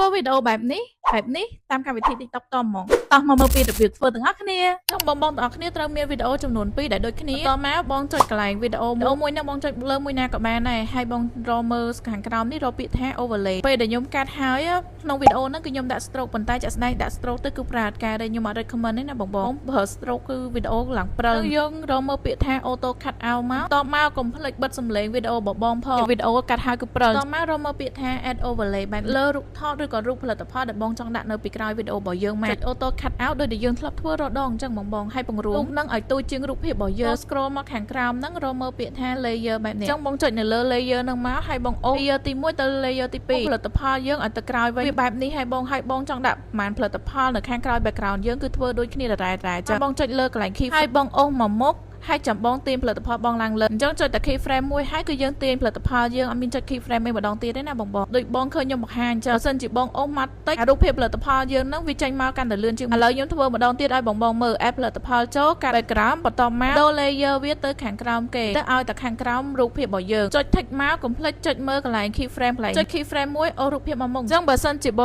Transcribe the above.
ធ្វើវីដេអូបែបនេះបែបនេះតាមកម្មវិធី TikTok តហ្មងតោះមកមើលពីរបៀបធ្វើទាំងអស់គ្នាចង់បងបងទាំងអស់គ្នាត្រូវមានវីដេអូចំនួន2ដែលដូចគ្នាតមកបងចុចកន្លែងវីដេអូមួយហ្នឹងបងចុចលើមួយណាក៏បានដែរហើយបងរកមើលខាងក្រោមនេះរកពាក្យថា overlay ពេលដែលខ្ញុំកាត់ហើយក្នុងវីដេអូហ្នឹងគឺខ្ញុំដាក់ stroke ប៉ុន្តែចាក់ស្ដែងដាក់ stroke ទៅគឺប្រើអត់ការទេខ្ញុំអត់ recommend ទេណាបងបងប្រើ stroke គឺវីដេអូឡើងព្រិលយើងរកមើលពាក្យថា auto cut out មកតមកកុំភ្លេចបិទសំឡេងវីដេអូរបស់បងផងវីដេអូកាត់ហើយគឺព្រិលតមករកមើលពាក្យថា add overlay បែបលើរូបថតឬក៏រូបផលិតផលដែលបងចង់ដាក់នៅពីក្រោយវីដេអូរបស់យើងមកចុច auto cut out ដោយដែលយើងធ្លាប់ធ្វើរដងអញ្ចឹងបងបងហើយពង្រួមរូបនឹងឲ្យទូចជាងរូបភាពរបស់យើង scroll មកខាងក្រោមហ្នឹងរកមើលពាក្យថា layer បែបនេះអញ្ចឹងបងចុចនៅលើ layer ហ្នឹងមកហើយបងអូស layer ទី1ទៅ layer ទី2ផលិតផលយើងឲ្យទៅក្រោយវិញវាបែបនេះហើយបងហើយបងចង់ដាក់ប្រហែលផលិតផលនៅខាងក្រោយ background យើងគឺធ្វើដូចគ្នាដដែលៗចឹងបងចុចលើកន្លែង key ហើយបងអូសមកមុខហើយចាំបងទាញផលិតផលបងឡើងលើអញ្ចឹងចុចតែ key frame មួយហើយគឺយើងទាញផលិតផលយើងអត់មានចុច key frame ឯម្ដងទៀតទេណាបងបងដូចបងឃើញខ្ញុំបង្ហាញអញ្ចឹងបើសិនជាបងអូសមកតិចអារូបភាពផលិតផលយើងហ្នឹងវាចេញមកកាន់តែលឿនជាងឥឡូវខ្ញុំធ្វើម្ដងទៀតឲ្យបងបងមើល add ផលិតផលចូលកាត់ background បន្តមកដូរ layer វាទៅខាងក្រោមគេទៅឲ្យតែខាងក្រោមរូបភាពរបស់យើងចុច tick មកកុំភ្លេចចុចមើលកន្លែង key frame កន្លែងចុច key frame មួយអូសរូបភាពមកមុខអញ្ចឹងបើសិនជាបង